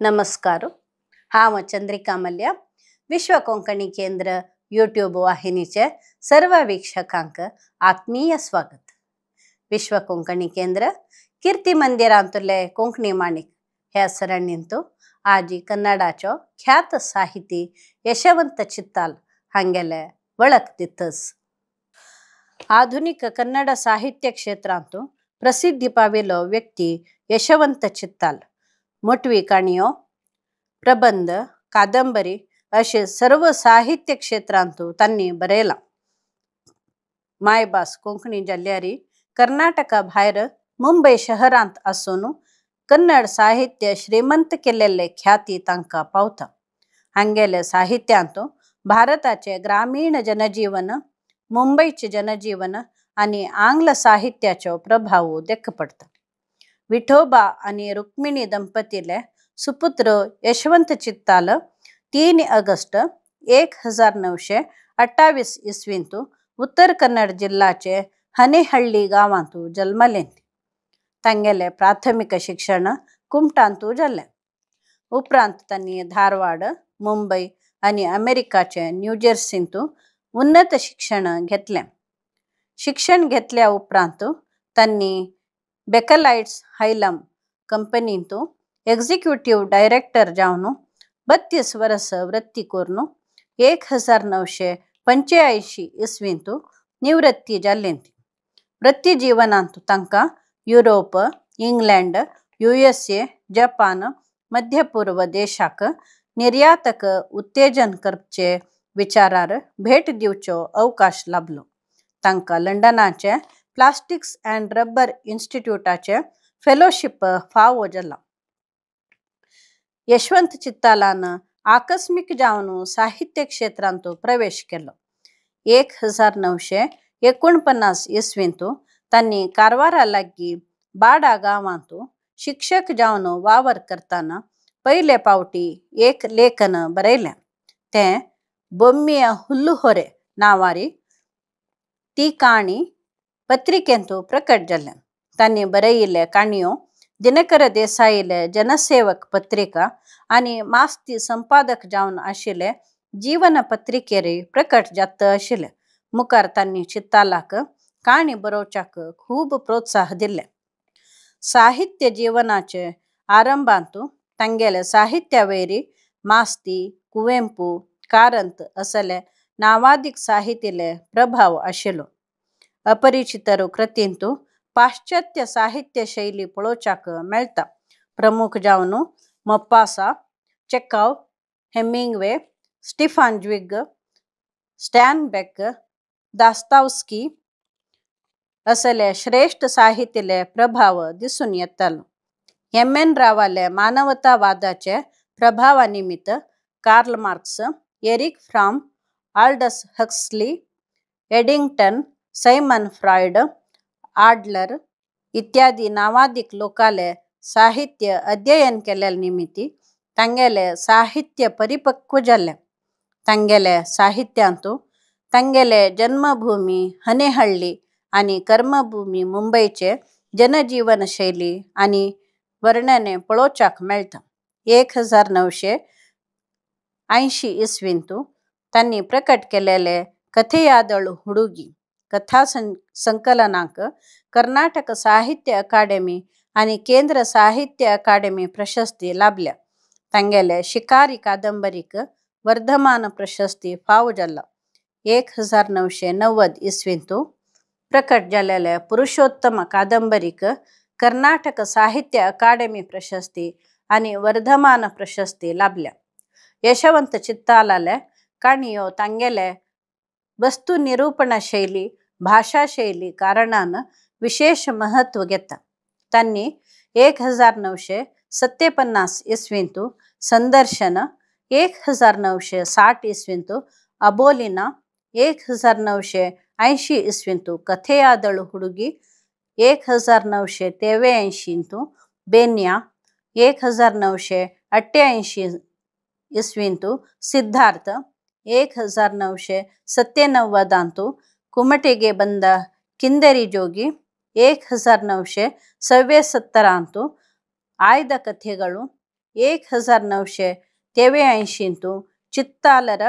ನಮಸ್ಕಾರ. हांव चंद्रिका मल्ल्या, विश्व कोंकणी केंद्र यूट्यूब वाहिनीचे सर्व वीक्षकांक आत्मीय स्वागत. विश्व कोंकणी केंद्र कीर्ती मंदिरांतले कोंकणी माणिक ह्या सरणींतु आजी कन्नडाचो ख्यात साहिती यशवंत चित्ताल हांगेले वळख दितस. आधुनिक कन्नड साहित्य क्षेत्रांतु प्रसिद्धी पाविलो व्यक्ती यशवंत चित्ताल. मोटवी काणयो, प्रबंध, कादंबरी अशे सर्व साहित्य क्षेत्रांतु तांणी बरयलां. मायभास कोंकणी जाल्यारी कर्नाटका भायर मुंबय शहरांत आसून कन्नड साहित्य श्रीमंत केलेले ख्याती तांकां पावता. हांगेले साहित्यांतु भारताचे ग्रामीण जनजीवन, मुंबयचे जनजीवन आनी आंग्ल साहित्याचो प्रभाव देख पडटा. विठोबा आनी रुक्मिणी दंपतीले सुपुत्र यशवंत चित्ताल 3 ऑगस्ट 1928 इस्वींतु उत्तर कन्नड जिल्लाचे हनेहಳ್ಳಿ गांवांतु जल्मले. तांगेले प्राथमिक शिक्षण कुमटांतु जालें. उपरांत तांणी धारवाड, मुंबय आनी अमेरिकाचे न्यूजर्सींतु उन्नत शिक्षण घेतलें. शिक्षण घेतल्या उपरांत तांणी बेकलाइट्स हायलम कंपनींतु एक्झिक्युटिव्ह डायरेक्टर जावन 32 वर्स वृत्ती करून 1985 इस्वींतु निवृत्ती जाल्ली. वृत्ती जीवनांतु तांकां युरोप, इंग्लंड, USA, Japan, मध्यपूर्व देशाक निर्यातक उत्तेजन करचे विचारार भेट दिवचो अवकाश लाभलो. तांकां लंडनाचे प्लास्टिक्स अँड रबर इन्स्टिट्यूटाचे फेलोशिप फावो जाला. यशवंत चित्तालान आकस्मिक जावन साहित्य क्षेत्रांतु प्रवेश केलो. 1949 इस्वींतु तांणी कारवारा लागीं बाडा गांवांतु शिक्षक जावन वावर करतना पयले पावटी एक लेखन बरयलें. तें बोम्मिय हुल्लुहोरे नांवारी ती काणी पत्रिकेंतु प्रकट जालें. तांणी बरयिल्ले काणयो दिनकर देसाईले जनसेवक पत्रिका आनी मास्ती संपादक जावन आशिल्ले जीवन पत्रिकेरय प्रकट जाता आशिल्ले. मुखार तांणी चित्तालाक काणी बरोवच्याक खूब प्रोत्साह दिल्लें. साहित्य जीवनाचे आरंभांतु तांगेले साहित्या वयरी मास्ती, कुवेंपू, कारंत असले नावादीक साहित्याले प्रभाव आशिल्लो. अपरिचितरू कृतींतु पाश्चात्य साहित्य शैली पळोवच्याक मेळटा. प्रमुख जावन Maupassant, Chekhov, Hemingway, Stefan Zweig, Steinbeck, Dostoevsky असले श्रेष्ठ साहित्याले प्रभाव दिसून येतालो. एम एन रावाले मानवतावादाचे प्रभावा निमित्त Karl Marx, Erich Fromm, Aldous Huxley, Eddington, Sigmund Freud, Adler इत्यादी नावादीक लोकाले साहित्य अध्ययन केल्ल्या निमित्ती तांगेले साहित्य परिपक्व जालें. तांगेले साहित्यांतु तांगेले जन्मभूमी हनेहಳ್ಳಿ आनी कर्मभूमी मुंबयचे जनजीवन शैली आनी वर्णने पळोवच्याक मेळटा. 1980 इस्वींतु तांणी प्रकट केलेले कथेयादळू हुडुगी कथा संकलनाक कर्नाटक साहित्य अकादेमी आनी केंद्र साहित्य अकादेमी प्रशस्ती लाभल्या. तांगेले शिकारी कादंबरीक वर्धमान प्रशस्ती फावो जाला. 1990 इस्वींतु प्रकट जालेले पुरुषोत्तम कादंबरीक कर्नाटक साहित्य अकादेमी प्रशस्ती आनी वर्धमान प्रशस्ती लाभल्या. यशवंत चित्तालाले काणयो तांगेले वस्तु निरूपण शैली, भाषा शैली कारणान विशेष महत्व घेता. तांणी 1957 इस्वींतु संदर्शन, 1960 इस्वींतु अबोलिना, 1980 इस्वींतु कथेयादळू हुडुगी, 1983 बेन्या, 1988 इस्वींतु सिद्धार्थ, 1997 कुमटेगे बंद किंदरी जोगी, 1976 ಆಯ್ದ ಕಥೆಗಳು, 1983 ಚಿತ್ತಾಲರ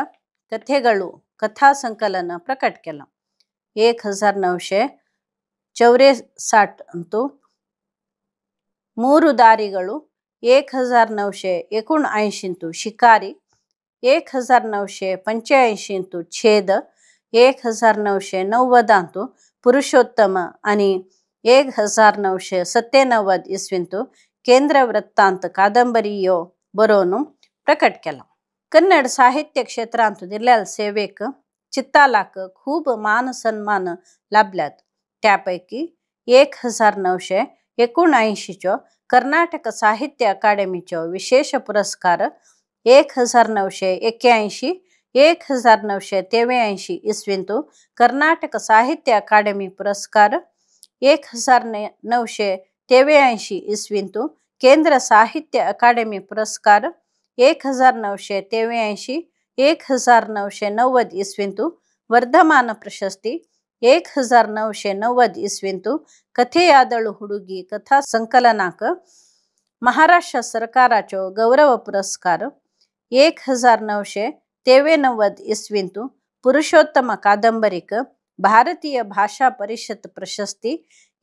ಕಥೆಗಳು ಕಥಾ ಸಂಕಲನ ಪ್ರಕಟ केला. 1964 ಮೂರು ದಾರಿಗಳು, 1979 ಶಿಕಾರಿ, 1985 छेद, 1990 ಪುರುಷೋತ್ತಮ आणि 1997 इस्वींत केंद्र वृत्तांत कादंबरीयो बरोवन प्रकट केला. कन्नड साहित्य क्षेत्रांत दिल्ल्या सेवेक चित्तालाक खूब मान सन्मान लाभल्यात. त्यापैकी 1979 कर्नाटक साहित्य अकादमीचो विशेष पुरस्कार, 1981 1983 इस्वींत कर्नाटक साहित्य अकादमी पुरस्कार, 1983 इस्वींत केंद्र साहित्य अकादमी पुरस्कार, 1983 1990 इस्वींत वर्धमान प्रशस्ತಿ, 1990 इस्वींत कथेयादಳು ಹುಡುಗಿ ಕಥಾ ಸಂಕಲನಾक महाराष्ट्र सरकाराचो गौरव पुरस्कार, 1993 इस्वींत पुरुषोत्तम कादंबरीक भारतीय भाषा परिषद प्रशस्ती,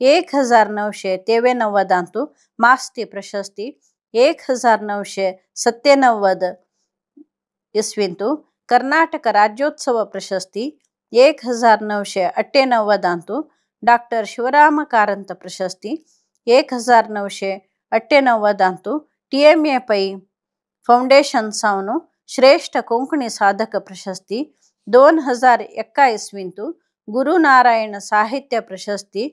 1993 मास्ती प्रशस्ती, 1997 इस्वींत कर्नाटक राज्योत्सव प्रशस्ती, 1998 डॉक्टर शिवराम कारंत प्रशस्ती, 1998 TMA Pai foundation सावन श्रेष्ठ कोंकणी साधक प्रशस्ती, 2001 इस्वींत गुरुनारायण साहित्य प्रशस्ती,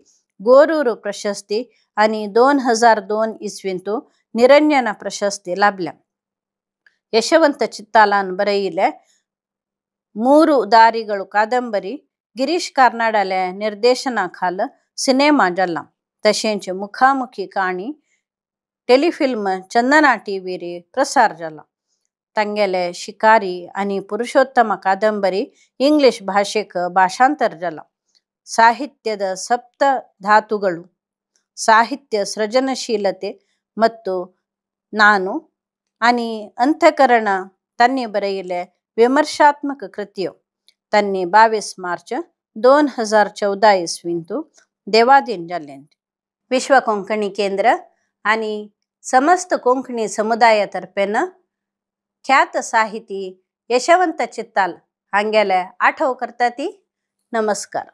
गोरूर प्रशस्ती आणि 2002 इस्वींत निरंजन प्रशस्ती लाभल्या. ಯಶವಂತ ಚಿತ್ತಾಲಾನ್ ಬರೆಯಿಲೆ ಮೂರು ದಾರಿಗಳು ಕಾದಂಬರಿ गिरीश कार्नाडाले निर्देशना खाल सिनेमा जाला. तशेंच मुखामुखी काणी टेलिफिल्म चंदना टीव्हीर प्रसार जाला. तांगेले शिकारी आनी पुरुषोत्तम कादंबरी इंग्लीश भाशेक भाषांतर जाला. ಸಾಹಿತ್ಯದ ಸಪ್ತ ಧಾತುಗಳು, ಸಾಹಿತ್ಯ ಸೃಜನಶೀಲತೆ ಮತ್ತು ನಾನು आणि अंतःकरण तांणी बरयिल्ले विमर्शात्मक कृत्यो. तांणी 22 मार्च 2014 इस्वींत देवाधीन जाल्ले. विश्व कोंकणी केंद्र आनी समस्त कोंकणी समुदाया तर्फेन ख्यात साहिती यशवंत चित्ताल हांगेले आठव करता ती. नमस्कार.